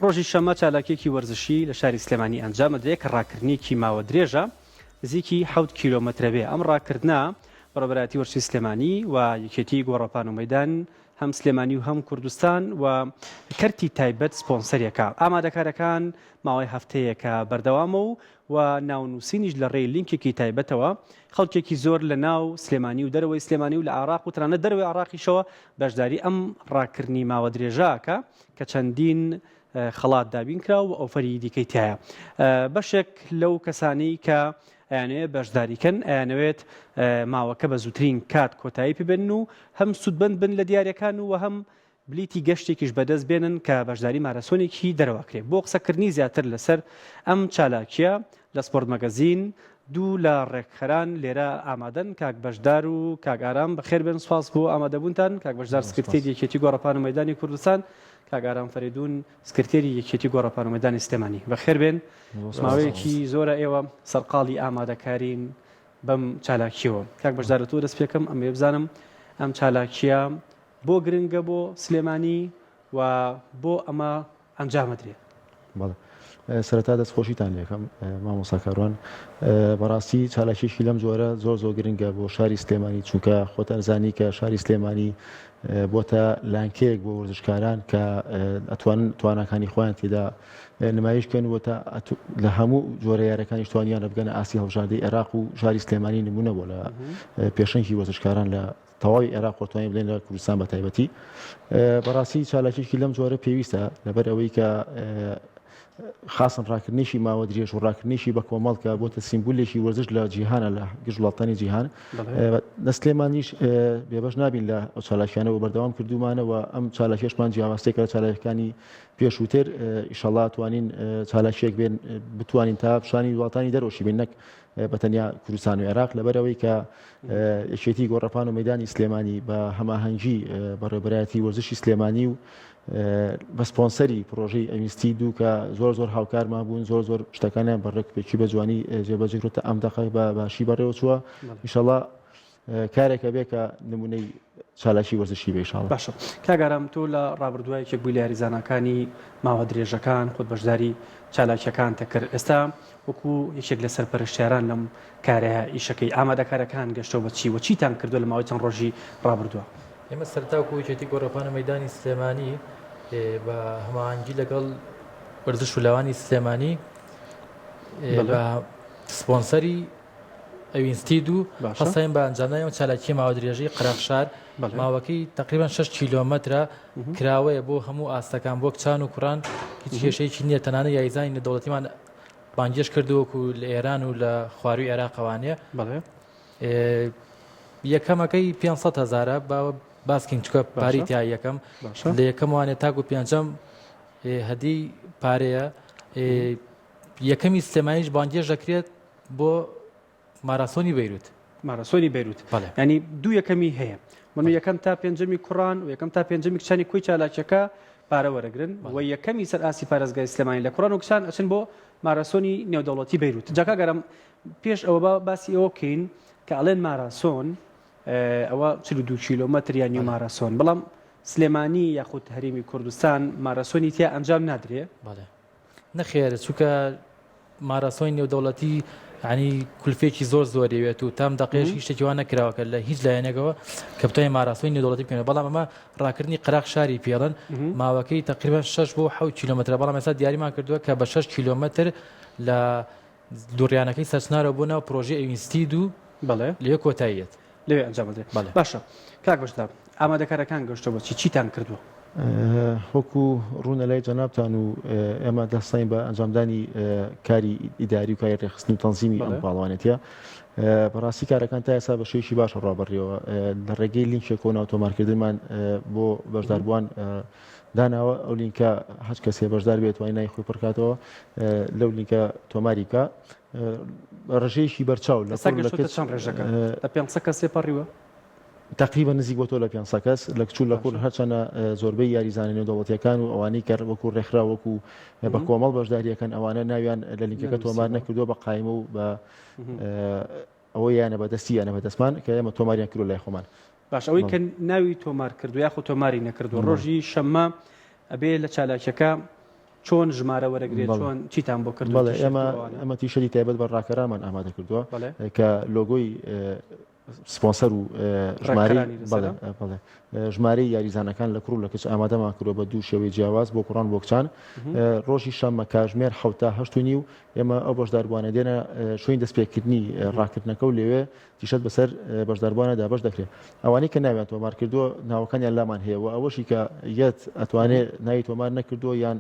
ڕۆژی شەممە چالاکییەکی وەرزشی لە شاری سلێمانی ئەنجامدرێ کە ڕاکردنێکی ماوە درێژە نزیکی حەوت کیلۆمەترە بێ. ئەم ڕاکردنە بەڕێوەبەرایەتی وەرزشی سلێمانی و یەکێتی گۆڕەپان و مەیدان هەم سلێمانی و هەم کوردستان و کەرتی تایبەت سپۆنسەریەکە. ئامادەکارەکان ماوەی هەفتەیەکە بەردەوامە و و ناونووسینیش لە ڕێی لینکێکی تایبەتەوە خەڵکێکی زۆر لە ناو سلێمانی و دەرەوەی سلێمانی و لە عێراق و تەنانەت دەرەوەی عێراقیشەوە بەشداری ئەم ڕاکردنی ماوە درێژەکە کە چەندین خەڵات دابین کرا و ئۆفەری دیکەی تایە. بەشێک لەو کەسانەی کە ئەیانەوێت بەشداریکەن ئەیانەوێت ماوەکە بە زووترین کات کۆتایی پێبێنن و هەم سوودبەند بن لە دیارەکان و هەم بلیتی گەشتێکیش بەدەست بێنن کە بەشداری ماراسۆنێکی دەرەوە کرێ. بۆ قسەکردنی زیاتر لەسەر ئەم چالاکییە لە سپۆرت مەگەزین دوو لە ڕێکخەران لێرە ئامادەن، کاک بەشدار و کاک ئارام، بەخێربێن، سوپاس بۆ ئامادەبوونتان. کاک بەشدار سکرتێری یەکێتی گۆڕەپان و مەیدانی کوردستان، کاک ئارام فەرەیدوون سکرتێری یەکێتی گۆڕەپان و مەیدانی سلێمانی. بەخێربێن. ماوەیەکی زۆرە ئێوە سەرقاڵی ئامادەکارین بەم چالاکییەوە. کاک بەشدار لە تۆ دەست پێکەم، ئەمەوێ بزانم ئەم چالاکییە بۆ گرنگە بۆ سلێمانی و بۆ ئەمە ئەنجامەدرێ؟ بەڵێ سەرەتا دەست خۆشیتان لێکەم مامۆستا کاروان بەڕاستی چالاکیەکی لەم جۆرە زۆر زۆر گرنگە بۆ شاری سلێمانی چونکە خۆتان زانی کە شاری سلێمانی بۆتە لانکەیەک بۆ وەرزشکاران کە ئەتوانن تواناکانی خۆیان تێدا نمایش بکەن و تا لە هەموو جۆرە یارەکانیش توانیانە بگەنە ئاستی هەڵبژاردەی عێراق و شاری سلێمانی نمونە بۆ لە پێشەنگی وەرزشکاران لە تەواوی عێراق و توانین بڵێن لە کوردستان بە تایبەتی بەڕاستی چالاکیێکی لەم جۆرە پێویستە لەبەر ئەوەی کە خاصن ڕاکردنیشی ماوە درێژ و ڕاکردنیشی بە کۆمەڵ کە بۆتە سیمبولێکی وەرزش لە جیهانە لە گشت وڵاتانی جیهان لە سلێمانیش بێبەش نابین لە ئەو چالاکیانە و بەردەوام کردومانەوە ئەم چالاکیشمان جیاوازتێکە لە چالاکەکانی پێشووتر ئیشەڵا توانین چالاکیەک بێن بتوانین تا پیشانی وڵاتانی دەرەوەشی بین نەک بە تەنیا کوردستان و عێراق لەبەرئەوەی کە یەکێتی گۆڕەپان و مەدانی سلێمانی بە هەماهەنگی بەڕێوەبەرایەتی وەرزشی سلێمانی و بە سپۆنسەری پرۆژەی ئەویستی دوو کە زۆر زۆر هاوکارمان بوون زۆر زۆر شتەکانیان بە ڕێکوپێکی بە جوانی جێبەجێ کرد ئەم دەقە بە باشی بەڕێوە چووە ئیشەڵا کارێکە بێ کە نمونەی چالاکی وەرزشی بێ ئیشاڵا. باشە کاک ئارام تۆ لە ڕابردووە یەکێک بووی لە یاریزانەکانی ماوە درێژەکان خۆت بەشداری چالاکیەکانتە کرد ئێستا وەکو یەکێک لە سەرپەرشتیاران لەم کارەیە ئیشەکەی ئامادەکارەکان گەشتەوە بە چی و چیتان کردووە لە ماوەی چەند ڕۆژی ڕابردووە؟ ئێمە سەرەتا وەکو یەکێتی گۆڕەپان و مەیدانی سلێمانی بە هەماهەنگی لەگەڵ وەرزش و لاوانی سلێمانی بە سپۆنسەری ئەوینستی دوو هەستاین بە ئەنجامدانی ئەو چالاکیە ماوە درێژەی قەراخ شار ماوەکەی تقریبان 6 کیلۆمەترە کراوەیە بۆ هەموو ئاستەکان بۆ کچان و کوڕان هیچ کێشەیەکی نییە تەنانە یاریزانی نێودەوڵەتیمان بانگێش کردووەکو لە ئێران و لە خواروی عێراقەوانە یەکەمەکەی 500 هزارە باوە باسکین چکە پاری تیا یەکەم لە یەکەم وانێ تاکو پێنجەم هەدی پارەیە یەکەمی سلێمانیش بانگێش دەکرێت بۆ ماراسۆنی بەیروت. ماراسۆنی بەیروت ینی دوو یەکەمی هەیە من یەکەم تا پێنجەمی کوڕان و یەکەم تا پێنجەمی کچانی کۆی چالاکیەکە پارە وەرەگرن و یەکەمی سەر ئاستی پارێزگای سلێمانی لە کوڕان و کچان ئەچن بۆ ماراسۆنی نێودەوڵەتی بەیروت جاکا گەرم پێش ئەوە با باسی ئەوە بکەین کە ئەڵێن ماراسۆن ئەوە 42 کیلۆمەتر یان نیو ماراسۆن بەڵام سلێمانی یاخود هەرێمی کوردستان ماراسۆنی تیا ئەنجام نادرێ نەخێر چونکە ماراسۆنی نێودەوڵەتی ینی کولفێکی زۆر زۆریوێت و تام دەقێش هیچ شتێکی وا نەکراوە کە لە هیچ لایەنێکەوە کە بتوانین ماراسۆنی نێودەوڵەتی بکەین بەڵام ئەمە ڕاکردنی قەراخ شاری پێڵن ماوەکەی تقریبا 6 بۆ 7 کیلومترە بەڵام ئێستا دیاریمان کردووە کە بە 6 کیلومتر لە دوڕیانەکەی سەرچنارەوە بۆ ناو پرۆژەی ئەوینستی دوو بەڵێ لەوێ کۆتاییەت. لەوێ ئەنجام بدرێت. بەڵێ. باشە کاک بەشدار ئامادەکارەکان گەشتوە بە چی؟ چیتان کردووە؟ وەکو ڕوونە لای جەنابتان و ئێمە دەستین بە ئەنجامدانی کاری ئیداری و کاری ڕێکخستن و تەنزیمی ئەم پاڵەوانێتیە بەڕاستی کارەکان تا ئێستا بە شێوەیەکی باش ڕوا بەڕێوە لە ڕێگەی لینکێک و ناو تۆمارکردنمان بۆ بەشداربووان داناوە ئەو لینکە هەچ کەسێ بەشدار بێت توانای ناوی خۆی پڕکاتەوە لەو لینکە تۆماری بکە ڕێژەیەکی بەرچاو لە کوڕ لە کچ چەند ڕێژەکە لە 500 کەس تێپەڕیوە؟ تقریبا نزیک بۆ تۆ لە 500 کەس لە کچ و لە کوڕ هەرچەنە زۆربەی یاریزانە نێودەوڵەتیەکان و ئەوانەی کە وەکو ڕێکخرا وەکو بە کۆمەڵ بەشداریەکەن ئەوانە ناویان لە لینکەکە تۆمار نەکردووە بە قایمە و بە ئەوە یانە بەدەستی یانە بەدەستمان کە ئێمە تۆماریان کردو لای خۆمان. باش ئەوەی کە ناوی تۆمار کردو یاخود تۆماری نەکردو ڕۆژی شەممە ئەبێ لە چالاکیەکە. چۆن ژمارە وەرەگرێت بەڵێ. چۆن چیتان بۆ کردووە بەڵێ تیشێرت ئێمە و ئەوانە؟ ئەمە تیشەری تایبەت بە ڕاکەرانمان ئامادە کردووە بەڵێ. کە لۆگۆی سپۆنسەر و ژمارەی ڕێکخەرانی بەڵێ لەسەرە؟ بەڵێ ژمارەی یاریزانەکان لە کوڕ و لە کچ ئامادەمان کردووە بە دوو شێوەی جیاواز بۆ کوڕان بۆ کچان ڕۆژی شەممە کاژمێر حەوت تا هەشت و نیو ئێمە ئەو بەشداربووانە دێنە شوێنی دەستپێکردنی ڕاکردنەکە و لەوێ تیشەرت بەسەر بەشداربووانە دابەش دەکرێت. ئەوانەی کە ناویان تۆمار کردووە ناوەکانیان لامان هەیە و ئەوەشی کە یەت ئەتوانێ ناوی تۆمار نەکردووە یان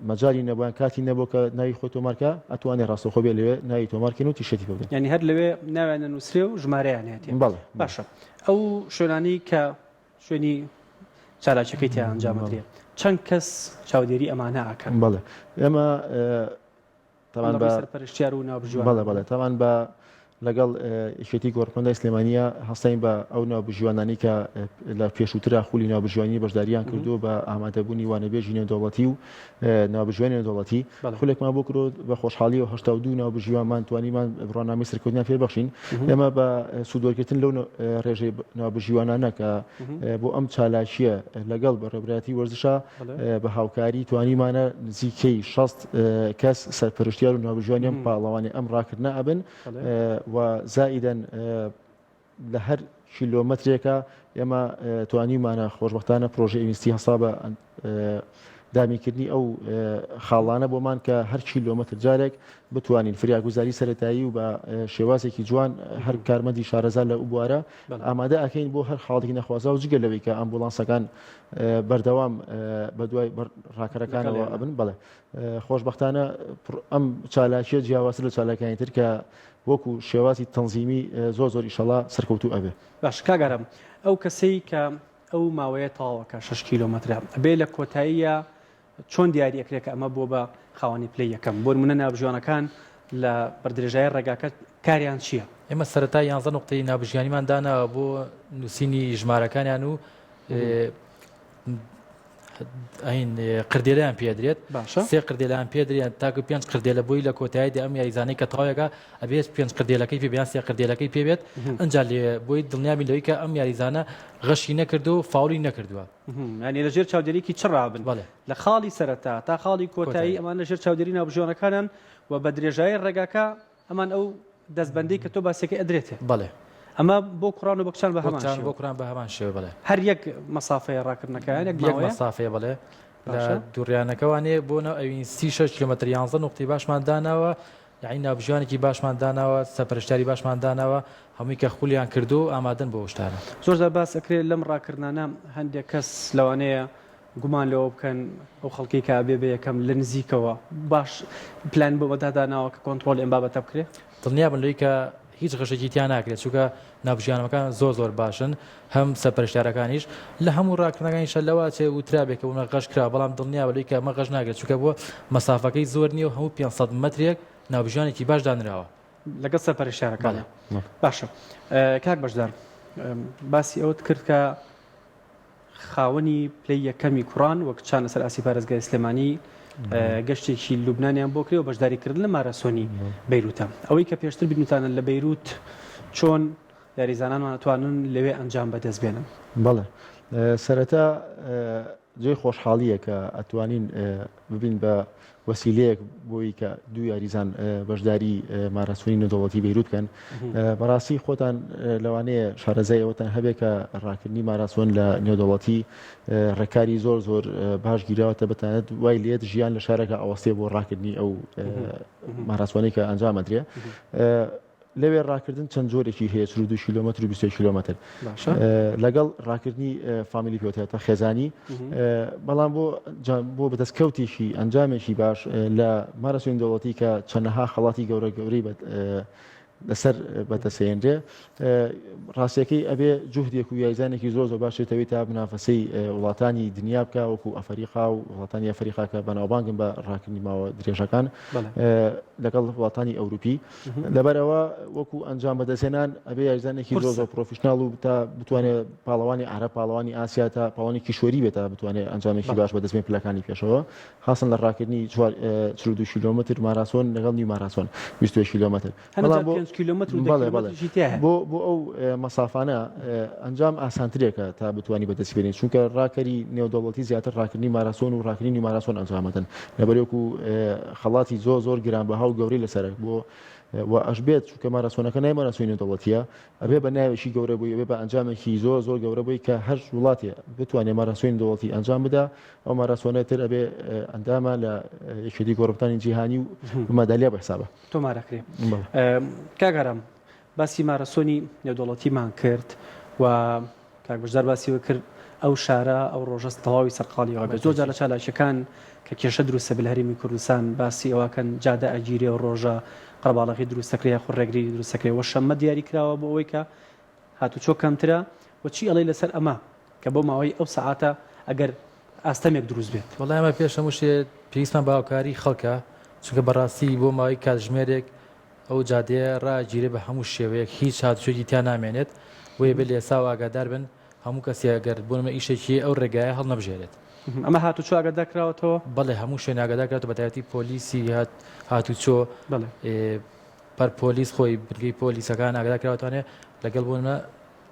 مەجالی نەبوو یان کاتی نەبوو کە ناوی خۆی تۆمار کا ئەتوانێ ڕاستەوخۆ بێ لەوێ ناوی تۆمار کەین و تیشەرتی پێ بدەین. یانی هەر لەوێ ناویان ئەنووسرێ و ژمارەیان هەیە. بەڵێ. باشە ئەو شوێنانەی کە شوێنی چالاکیەکەی تیا ئەنجام ئەدرێ چەند کەس چاودێری ئەمانە ئەکەن؟ بەڵێ ئێمە تاوان بە سەرپەرشتیار و ناوبژیوان بەڵێ بەڵێ تاوان بە لەگەڵ یەکێتی گۆڕپەندای سلێمانیە هەستین بە ئەو ناوبژیوانانی کە لە پێشووترا خولی ناوبژیوانی بەشداریان کردووە بە ئامادەبوونی وانەبێژی نێودەوڵەتی و ناوبژیوانی نێودەوڵەتی خولێکمان بۆ کرۆ بە خۆشحاڵی و 82 ناوبژیوانمان توانیمان بڕوانامەی سەرکەوتنیان پێ بەخشین ئێمە بە سوودوەرگرتن لەو ڕێژەی ناوبژیوانانە کە بۆ ئەم چالاکیە لەگەڵ بەڕێوەبەرایەتی وەرزشە بە هاوکاری توانیمانە نزیکەی 60 کەس سەرپەرشتیار و ناوبژیوانی ئەم پاڵەوانی ئەم ڕاکردنە ئەبن و زائیدەن لە هەر کیلۆمەترێکە ئێمە توانیمانە خۆشببختانە پرۆژە ئەویستی هەستا بە دابینکردنی ئەو خاڵانە بۆمان کە هەر کیلۆمەتر جارێک بتوانین فریاگوزاری سەتایی و بە شێوازێکی جوان هەر کارمەندی شارەزا لە بوارە ئامادە ئەکەین بۆ هەر حاڵی نەخوازا و جگە لەوەی کە ئەمبولانسەکان بەردەوام بە دوای ڕاکەرەکانەوە ئەبن بەڵێ خۆشببختانە ئەم چالاکیە جیاوازتر لە چالاکانی تر کە وەکو شێوازی تەنزیمی زۆر زۆر ئیشەڵا سەرکەوتوو ئەبێ. باش کاک ئارام ئەو کەسەی کە ئەو ماوەیە تەواوەکە شەش کیلۆمەترە ئەبێ لە کۆتاییە چۆن دیاری ئەکرێ کە ئەمە بووە بە خاوەنی پلەی یەکەم؟ بۆ نموونە ناوبژیوانەکان لە بەردرێژایی ڕێگاکە کاریان چییە؟ ئێمە سەرەتا یانزە نوقتەی ناوبژیوانیمان داناوە بۆ نووسینی ژمارەکانیان و ئەین قردێلەیان پێدرێت باشە سێ قردێلان پێدرێن تاکو پێنج قردێلە بۆی لە کۆتایی ئەم یاریزانەی کە تەواوێکە ئەبێت پێنج قردێلەکەی پێ بیان سێ قردێلەکەی پێبێت ئەجا لێ بۆی دڵنیابین لەوەی کە ئەم یاریزانە غەشی نەکردو و فاولی نەکردووە یانی لە ژێر چاودێریکی چڕ بن بەڵێ لە خاڵی سەرەتا تا خاڵی کۆتایی کۆتایی. ئەمان لە ژێر چاودێری ناوبژیوانەکانن و بە درێژایی ڕێگاکە ئەمان ئەو دەستبەندەی کە تۆ باسیەکەی ئەدرێتێ. بەڵێ. ئەمە بۆ کوڕان و بۆ کچان بە بۆ هەمان کچان شێوە. بۆ کوڕان بە هەمان شێوە بەڵێ. هەر یەک مەسافەیە ڕاکردنەکەیان یەک یەک ماوەیە؟ مەسافەیە بەڵێ. لە باشە. دووڕیانەکەوانێ بۆ ناو ئەوین 36 کیلۆمەتر 11 نوقتەی باشمان داناوە یانی ناوبژیوانێکی باشمان داناوە سەرپەرشتیاری باشمان داناوە هەمووی کە خولیان کردووە و ئامادەن بۆ ئەو شتانە. زۆر جار باس ئەکرێ لەم ڕاکردنانە هەندێک کەس لەوانەیە گومان لەوە بکەن ئەو خەڵکەی کە ئەبێ بە یەکەم لە نزیکەوە باش پلان بۆ بەدا داناوە کە کۆنتڕۆڵی ئەم بابەتە بکرێ؟ دڵنیابن لەوەی کە هیچ غەشێکی تیا ناکرێت چونکە ناوبژیوانەکان زۆر زۆر باشن هەم سەرپەرشتیارەکانیش لە هەموو ڕاکردنەکانیشە لەوە چێ وترابێ کە بۆ غەش کرا بەڵام دڵنیابە لەوەی کە ئەمە غەش ناکرێت چونکە بۆ مەسافەکەی زۆر نییە و هەموو 500 مەترێک ناوبژیوانێکی باش دانراوە. لەگەڵ سەرپەرشتیارەکانە باشە کاک بەشدار باسی ئەوت کرد کە خاوەنی پلەی یەکەمی کوڕان و کچان لەسەر ئاستی پارێزگای سلێمانی گەشتێکی لوبنانیان بۆ کرێ و بەشداریکردن لە ماراسۆنی بەیروتە. ئەوەی کە پێشتر بینوتانە لە بەیروت چۆن یاریزانانمان ئەتوانن لەوێ ئەنجام بەدەست بێنن؟ بەڵێ سەرەتا جێی خۆشحاڵییە کە ئەتوانین ببین بە وەسیلەیەک بۆی کە دوو یاریزان بەشداری ماراسۆنی نێودەوڵەتی بەیروت بکەن. بەڕاستی خۆتان لەوانەیە شارەزای ئەوەتان هەبێ کە ڕاکردنی ماراسۆن لە نێودەوڵەتی ڕێکاری زۆر زۆر باش گیراوەتە بەتەنانەت وای لێت ژیان لە شارەکە ئەوەستێ بۆ ڕاکردنی ئەو ماراسۆنەی کە ئەنجام ئەدرێ. لەوێ ڕاکردن چەند جۆرێکی هەیە 42 کیلۆمەتر و 21 کیلۆمەتر لەگەڵ ڕاکردنی family پێوتێتە خێزانی بەڵام بۆ بۆ بەدەستکەوتێکی ئەنجامێکی باش لە ماراسۆن دەوڵەتی کە چەنەها خەڵاتی گەورە گەورەی لەسەر بەدەسێنرێ ڕاستەکەی ئەبێ جوهدێک و یایزانێکی زۆر زۆر باشێتەوەی تا منافەسەی وڵاتانی دنیا بکە وەکو ئەفریقا و وڵاتانی ئەفریقا کە بەناوبانگن بە ڕاکردنی ماوە درێژەکان لەگەڵ وڵاتانی ئەوروپی لەبەرئەوە وەکو ئەنجام بەدەستهێنان ئەبێ یاریزانێکی زۆر زۆر professional و تا بتوانێت پاڵەوانی عەرەب پاڵەوانی ئاسیا تا پاڵەوانی کیشوەری بێت تا بتوانێت ئەنجامێکی باش بەدەست بێن پلەکانی پێشەوە خاصن لە ڕاکردنی 42 کیلۆمەتر ماراسۆن لەگەڵ نیو ماراسۆن 21 کیلۆمەتر بەڵام بۆ 5 کیلۆمەتر و دە بەڵێ بەڵێ کیلۆمەتریشی تیایە. بۆ بۆ ئەو مەسافانە ئەنجام ئاسانترێکە تا بتوانی بەدەستی بێنی چونکە ڕاکەری نێودەوڵەتی زیاتر ڕاکردنی ماراسۆن و ڕاکردنی ماراسۆن ئەنجامەدەن لەبەرێک و خەڵاتی زۆر زۆر گرانبەها و گەورەی لەسەرە بۆ و ئەشبێت چونکە ماراسۆنەکە نای ماراسۆنی نێودەوڵەتیە ئەبێ بە ناوێکی گەورە بووی ئەبێ بە ئەنجامێکی زۆر زۆر گەورە بووی کە هەر وڵاتێ بتوانێت ماراسۆنی دەوڵەتی ئەنجام بدا ئەو ماراسۆنە تر ئەبێ ئەندامە لە یەکێتی گۆڕپتانی جیهانی و مەدالیا بە حسابە تۆمارەکرێ کاک ئارام باسی مارەسۆنی نێودەوڵەتیمان کرد و کاک بەشدار باسی وە کرد ئەو شارە ئەو ڕۆژە تەواوی سەرقاڵی ئەوە بێت زۆر جار لە چالاکیەکان کە کێشە دروستە بێ لە هەرێمی کوردستان باسی ئەوەکەن جادە ئەگیرێ و ڕۆژە قەرەباڵغی دروستەکرێ یاخود ڕێگری دروستەکرێ وە شەممە دیاری کراوە بۆ ئەوەی کە هاتوچۆ کەمترە و چی ئەڵێی لەسەر ئەمە کە بۆ ماوەی ئەو سەعاتە ئەگەر ئاستەمێک دروست بێت؟ وەڵا ئێمە پێش هەموو شتێ پێویستمان بە هاوکاری خەڵکە چونکە بەڕاستی بۆ ماوەی کاتژمێرێک ئەو جادەیە ڕاگیرێ بە هەموو شێوەیەک هیچ هاتوچۆیەکی تیا نامێنێت بۆیە بێ لە ئێستاوە ئاگادار بن هەموو کەسێ ئەگەر بۆ نمونە ئیشێکی هەیە ئەو ڕێگایە هەڵنەبژێرێت. ئەمە هاتوچۆ ئاگادار کراوەتەوە؟ بەڵێ هەموو شوێن ئاگادار کراوەتەوە بەتایبەتی پۆلیسی هاتوچۆ بەڵێ. پەر پۆلیس خۆی بنکەی پۆلیسەکان ئاگادار کراوەتانێ لەگەڵ بۆ نمونە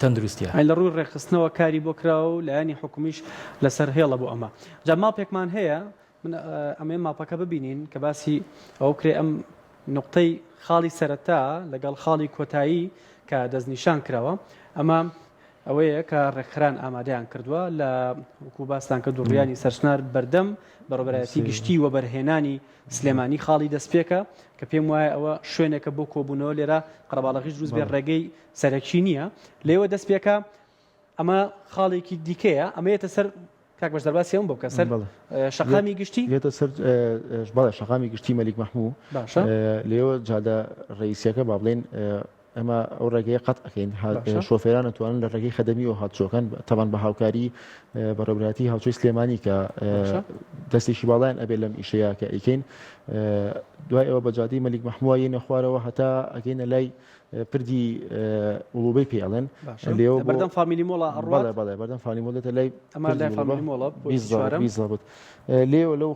تەندروستیە. لە ڕووی ڕێکخستنەوە کاری بۆ کراوە و لایەنی حکومیش لەسەر هێڵە بۆ ئەمە. جا ماپێکمان هەیە من ئەمەیە ماپەکە ببینین کە باسی ئەوە بکرێ ئەم نوقتەی خاڵی سەرەتا لەگەڵ خاڵی کۆتایی کە دەستنیشان کراوە ئەمە ئەوەیە کە ڕێکخران ئامادەیان کردووە لە وەکو باستان کە دوڕیانی سەرچنار بەردەم بەڕێوەبەرایەتی گشتی وەبەرهێنانی سلێمانی خاڵی دەستپێکە کە پێم وایە ئەوە شوێنێکە بۆ کۆبوونەوە لێرە قەرەباڵغیش دروست بێ ڕێگەی سەرەکی نییە لێوە دەستپێکە ئەمە خاڵێکی دیکەیە ئەمە یەتە سەر کاک بەشدار باسی ئەوم بۆ بکە سەر شەقامی گشتی یەتە سەر بەڵێ شەقامی گشتی مەلیک مەحموو باشە لێوە جادە ڕئیسیەکە با بڵێن ئەمە ئەو ڕێگەیە قەت ئەکەین شۆفێران ئەتوانن لە ڕێگەی خەدەمیەوە هاتوچۆکەن تەبان بە هاوکاری بەڕێوەبەرایەتی هاوچۆی سلێمانی کە دەستێکی باڵایان ئەبێ لەم ئیشەیە کە ئەیکەین دوای ئەوە بە جادەی مەلیک مەحمووە یەنە خوارەوە هەتا ئەگەینە لای پردی ئوڵوبەی پێ ئەڵێن لێوە بەردەم فامیلی مۆڵە ئەڕوات بەڵێ بەڵێ بەردەم فامیلی مۆڵ دێتە لای ئەمە لای فامیلی مۆڵە پۆینتی چوارەم بیزەبت لێوە لەو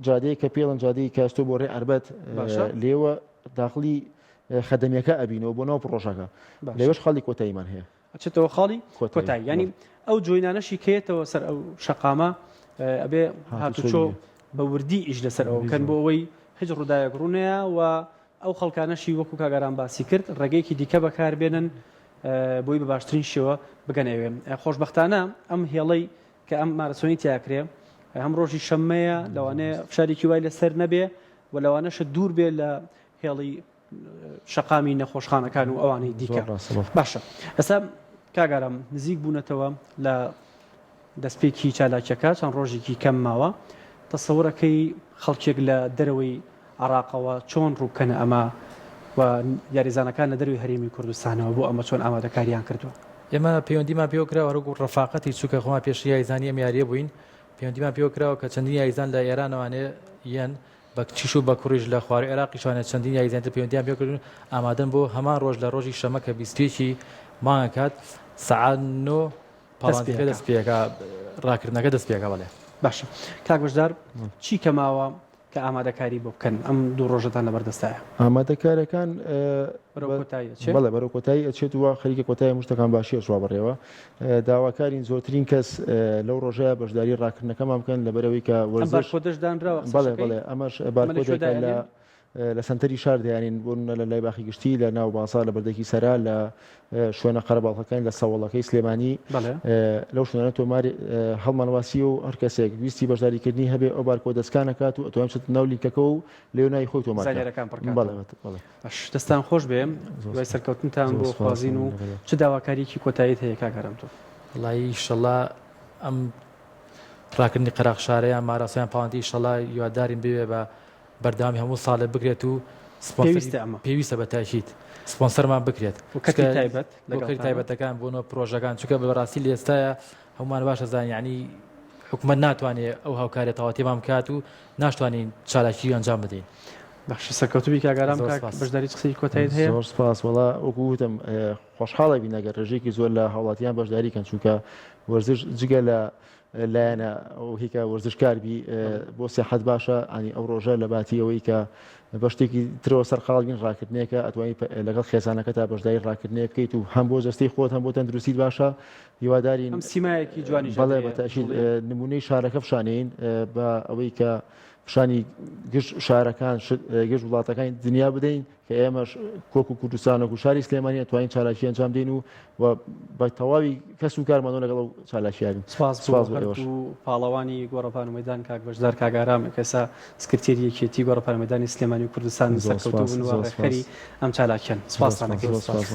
جادەیە کە پێڵەن جادەی کاستۆ بۆ ڕێ ئەربەت لێوە داخلی خەدەمیەکە ئەبینەوە بۆ ناو پڕۆژەکە لەوێش خاڵی کۆتاییمان هەیە. ئەچێتەوە خاڵی کۆتایی یانی ئەو جۆینانەشی کێتەوە سەر ئەو شەقامە ئەبێ هاتوچۆ بە وردی ئیش لەسەر ئەوە کەن بۆ ئەوەی هیچ ڕووداوێک ڕوونەیە و ئەو خەڵکانەشی وەکو کاگەران باسی کرد ڕێگەیەکی دیکە بەکاربێنن بۆی بە باشترین شێوە بگەن ئەوێ خۆشببختانە ئەم هێڵەی کە ئەم مارەسۆنی تیاکرێ هەم ڕۆژی شەممەیە لەوانەیە فشارێکی وای لەسەر نەبێ و لەوانەشە دوور بێ لە هێڵی شەقامی نەخۆشخانەکان و ئەوانەی دیکە باشە ئێستا کاک ئارام نزیک بوونەتەوە لە دەستپێکی چالاکیەکە چەند ڕۆژێکی کەم ماوە تەسەورەکەی خەڵکێک لە دەرەوەی عراقەوە چۆن ڕووبکەنە ئەمە و یاریزانەکان لە دەروی هەرێمی کوردستانەوە بۆ ئەمە چۆن ئامادەکاریان کردووە؟ ئێمە پەیوەندیمان پێوە کراوە هەروەکو ڕەفاقەتی چونکە خۆمان پێشتر یاریزانی ئەم یارییە بووین پەیوەندیمان پێوە کراوە کە چەندین یاریزان لە ئێرانەوانێ یەن بە کچیش و بە کوڕیش لە خواروی عێراقیشوانە چەندین یاریزانی تر پەیوەندیان پێکردوون ئامادەن بۆ هەمان ڕۆژ لە ڕۆژی شەمە کە 21 ی مانگ کات سەعات 9 پاڵانتیەکە دەست پێکا ڕاکردنەکە دەست پێکا بەڵێ. باشە کاک بەشدار چی کە ماوە کە ئامادەکاری بۆ بکەن ئەم دوو ڕۆژەتان لەبەردەستایە؟ ئامادەکارەکان بەرەو کۆتایی ئەچێت؟ بەڵێ بەرەو کۆتایی ئەچێت و خەریکە کۆتایی هەموو شتەکان باشی ئەچوا بەڕێوە داواکارین زۆرترین کەس لەو ڕۆژەیە بەشداری ڕاکردنەکەمان بکەن لەبەرئەوەی کە وەرزش بارکۆدەش دانراوە بەڵێ بەڵێ ئەمەش بارکۆدێکە لە لە سەنتەری شار دەیانین بۆ نمونە لە لای باخی گشتی لە ناو بازاڕ لە بەردەکی سەرا لە شوێنە قەرەباڵخەکان لە سەوەڵەکەی سلێمانی لەو شوێنانە تۆمار هەڵمانواسی و هەر کەسێک ویستی بەشداریکردنی هەبێ ئەو بارکۆدە سکان ئەکات و ئەتوانێت بچێتە ناو لینکەکە و لەوێ ناوی خۆی تۆمار زانیارەکان پڕکاتەوە. بەڵێ بەڵێ. باش دەستان خۆش بێ دوای سەرکەوتنتان بۆ خوازین و چ داواکاریەکی کۆتاییت هەیە کاک ئارام تۆ؟ وەڵایی ئیشەڵا ئەم ڕاکردنی قەراغ شارە یان ماراسۆن پاوەندی ئیشەڵا هیوادارین ببێ بە بەردەوامی هەموو ساڵێ بکرێت و پێویستە ئەمە پێویستە بە تاکید سپۆنسەرمان بکرێت و کەرتی تایبەت بۆ کەرتی تایبەتەکان بۆ نۆ پرۆژەکان چونکە بەڕاستی لە ئێستایا هەمومان باش ئەزانین یعنی حکومەت ناتوانێت ئەو هاوکاریە تەواوەتیمان بکات و ناشتوانین چالاکی ئەنجام بدەین. باشە سەرکەوتوبی کاک ئارام کاک بەشداری چ قسەیەکی کۆتاییت هەیە؟ زۆر سپاس وەڵا وەکو وتم خۆشحاڵ ئەبین ئەگەر ڕێژەیەکی زۆر لە هاوڵاتیان بەشداری کەن چونکە وەرزش جگە لە لایەنە ئەوهی کە وەرزشکار بی بۆ سیحەت باشە ئەنی ئەو ڕۆژە لە باتی ئەوەی کە بە شتێکی ترەوە سەرقاڵ بین ڕاکردنێکە ئەتوانی لەگەڵ خێزانەکەتا بەشداری ڕاکردنێک بکەیت و هەم بۆ جەستەی خۆت هەم بۆ تەندروستیت باشە هیوادارین هەم سیمایەکی جوانیش بەڵێ بە تەئکید نمونەی شارەکە فشانین بە ئەوەی کە فشانی گشت شارەکان گشت وڵاتەکانی دنیا بدەین کە ئێمەش کۆک و کوردستان و شاری سلێمانی ئەتوانین چالاکی ئەنجام دەین و و بە تەواوی کەس و کارمانەوە لەگەڵ ئەو چالاکییە بین. سپاس بۆ سپاس بۆ ئێوەش. هەردوو پاڵەوانی گۆڕەپان و مەیدان کاک بەشدار کاک ئارام کە ئێستا سکرتێری یەکێتی گۆڕەپان و مەیدانی سلێمانی و کوردستان زۆر سەرکەوتوو سپاس بن و زۆر سپاس ڕێکخەری ئەم چالاکییەن. زۆر سپاستان سپاس ئەکەین. زۆر سپاس.